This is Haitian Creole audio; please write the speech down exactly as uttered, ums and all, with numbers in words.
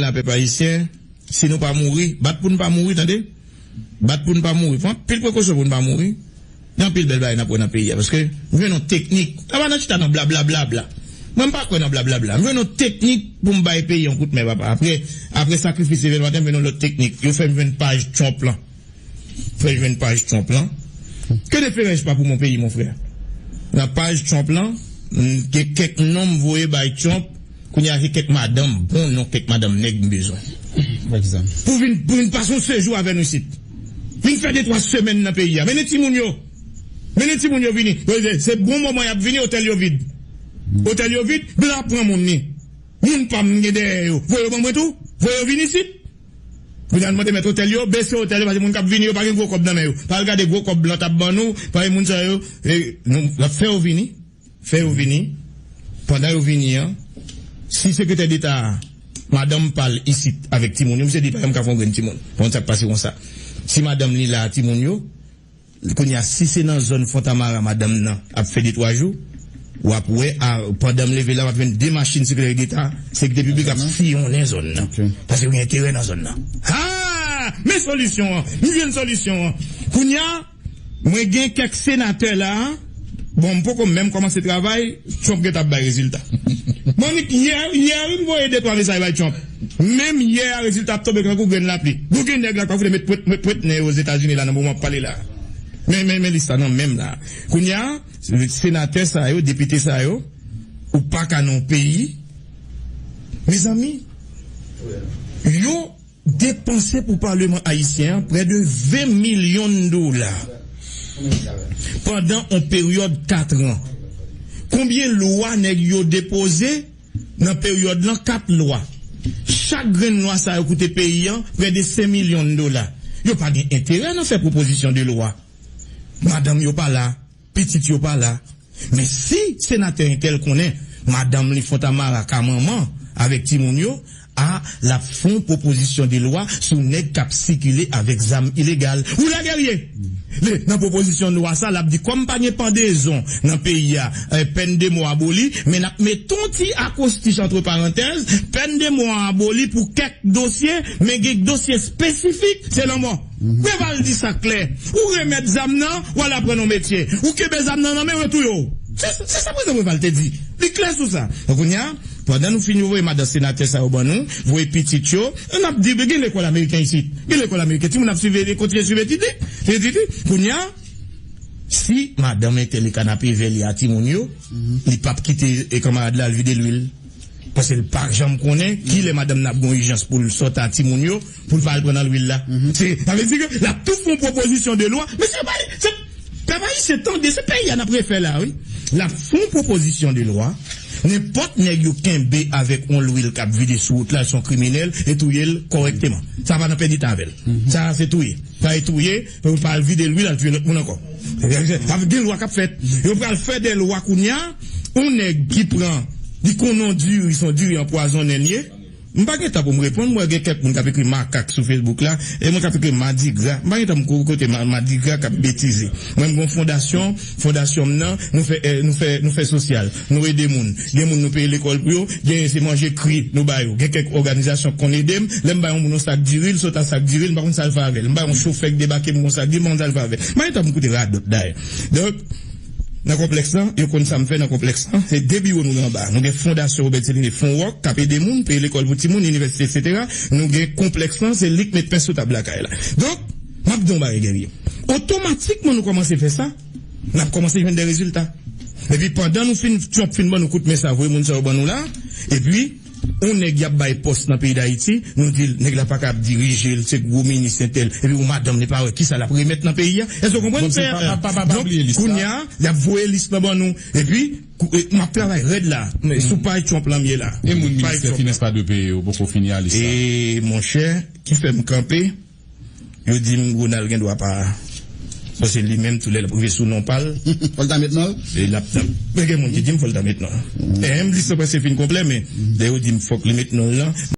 la, pèp ayisyen, si nou pa mouri, bat pou n pa mouri, tande. Bat pou n pa mouri. Pran anpil prekosyon pou n pa mouri. Gen anpil bèl bagay n ap wè nan peyi a. Paske m jwenn yon teknik. Sa pa nan chita nan blablabla. Mwen, m pa kwè nan blablabla. M jwenn yon teknik pou m bay peyi yon kout men, papa. Apre, apre sakrifis Evel Maten, m jwenn yon lòt teknik. Yo fè m jwenn paj Trump lan. Fè jwenn paj Trump lan. Que ne ferais-je pas pour mon pays, mon frère? Nan paj Trump lan, m gen kèk non m voye bay Trump. Kounye a, se kèk madanm, bon non, kèk madanm nèg m bezwen. Pa egzanp. Pou vin, pou vin pase yon sejou avè nou isit. Vin fè de twa semèn nan peyi a. Mennen timoun yo. Mennen timoun yo vini. Se, se bon moman y ap vini, otèl yo vid. Otèl yo vid, blan ap pran moun ni. Moun pa m gen dèyè yo. Voye yo ban mwen tou. Voye yo vini isit. Kounye a, n mande mèt otèl yo, bese otèl yo, paske moun k ap vini yo pa gen gwo kòb nan men yo. Pa al gade gwo kòb blan t ap ban nou, paske moun sa yo, e, nou, l ap fè yo vini. Fè yo vini. Pandan yo vini an, si sekretè deta a, madanm pa l isit avèk timoun yo, misye di pa janm ka fè yon grenn timoun. Pa konn sa k pase konsa. Si madanm li la a, timoun yo, kounye a, si se nan zòn Fontamara madanm nan ap fè de twa jou, w ap wè, a, pandan m leve la, w ap jwenn de machin sekretè deta, sekirite piblik ap siyonnen zòn nan. Ok. Paske yo gen enterè nan zòn nan. Ha! Men solisyon an! M jwenn solisyon an! Kounye a, mwen gen kèk senatè la a. Bon, m poko menm kòmanse travay, Trump gentan ap bay rezilta. Bon, yè, yè, wi, m voye de twa mesaj bay Trump. Menm yè a, rezilta ap tonbe tankou grenn lapli. Bon, gen nèg la k ap fout met pwet, met pwet nen yo Ozetazini la nan moman m ap pale la. Men, men, men lis la nan men m la. Kounye a, senatè sa yo, depite sa yo, ou pa ka nan yon peyi. Mezanmi, yo depanse pou Palman ayisyen an prè de ven milyon dola pandan yon peryòd kat an. Konbyen lwa nèg yo depoze nan peryòd lan? Kat lwa. Chak grenn lwa sa yo koute peyi an prè de senk milyon dola. Yo pa gen enterè nan fè pwopozisyon de lwa. Madanm yo pa la. Pitit yo pa la. Men si senatè entèl konnen madanm li Fontamara ka manman avèk timoun yo, a, l ap fè yon pwopozisyon de lwa sou nèg k ap sikile avèk zam ilegal. Ou la, Guerrier? Nan pwopozisyon de lwa sa, l ap di, kòm pa gen pandezon nan peyi a, eh, pèn de mò aboli, men n ap mete yon ti akwostich antre parantèz, pèn de mò aboli pou kèk dosye, men gen dosye espesifik, se lanmò. Preval di sa klè. Ou remèt zam nan, w al aprann yon metye. Ou kenbe zam nan nan men, yo touye w. Se, se sa prezidan Preval te di. Li klè sou sa. Donk, kounye a, pandan nou fin voye madan senatè sa yo ban nou, voye pitit yo, n ap di, gen lekòl ameriken isit. Gen lekòl ameriken. Timoun ap swiv, kontinye swiv etid li. Etid li. Kounye a, si madanm entèl li kanape vè li a timoun yo, li p ap kite, e, kanmarad la al vide lwil. Paske l pa janm konnen kilè madanm nan ap gen yon ijans pou l sòti a timoun yo, pou l pa al pran nan lwil la. Se, sa vle di ke l ap tou fè yon pwopozisyon de lwa. Mesye, pa, se, pèp ayisyen, tande, se peyi a n ap refè la, wi. L ap fè yon pwopozisyon de lwa. Nenpòt nèg yo kenbe avèk yon lwil k ap vide sou wout la, l se yon kriminèl, e touye l kòrèkteman. Sa pa nan pèdi tan avè l. Sa se touye. Sa e touye, pou pa al vide lwil, al touye lòt moun ankò. Sa vle di gen lwa k ap fèt. Yo pral fè de lwa kounye a, yon nèg ki pran, li konn yon diri, se yon diri anpwazonnen l ye. M pa gen tan pou m reponn, m wè gen kèk moun k ap ekri makak sou Facebook la, e moun k ap ekri madigra. M pa gen tan pou m kou-, koute ma-, madigra k ap betize. Mwen, m gon fondasyon, fondasyon m nan, nou fè, eh, nou fè, nou fè sosyal, nou ede moun. Gen moun nou peye lekòl pou yo, gen se manje kri nou ba yo. Gen kèk òganizasyon k konn ede m. Lè m bay yon moun yon sak diri, l sot a sak diri, m pa konn sa l fè avè l. M bay yon chofè k debake m yon sak diri, m pa konn sa l fè avè l. M pa gen tan pou m koute radòt dayè. Donk, nan konplèks lan, yo konn sa m fè nan konplèks lan. Se de biwo nou gen anba. Nou gen Fondasyon Robert Céliné, Fon Wòk, k ap ede moun, peye lekòl pou timoun, inivèsite, etsetera. Nou gen konplèks lan, se li k met pen sou tab lakay la. Donk, m ap di yon bagay, Guerrier. Otomatikman nou kòmanse fè sa, n ap kòmanse jwenn de rezilta. Epi pandan nou fin, Trump fin ban nou kout men sa, voye moun sa yo ban nou la, epi yon nèg y ap bay pòs nan peyi Dayiti, nou di l, nèg la pa ka ap dirije l, se gwo minis entèl, epi yon madanm li pa wè kisa l ap remèt nan peyi a. Èske w konprann? Donk, se pa, pa, pa, pa, pa bliye lis la. Kounye a, y ap voye lis lan ban nou, epi, kou-, e, m ap travay rèd la, men sou paj Trump lan m ye la. E moun ministè finans pa dwe peye yo, poko fini a lis la. E, monchè, ki fè m kanpe, yo di m Ronald gen dwa pa. Paske li menm, tou lè l ap rive sou non pa l. Fò l ta met non l? E l ap, l ap, men gen moun ki di m fò l ta met non l. E menm lis lan prèske fin konplè, men lè yo di m fòk li met non l lan,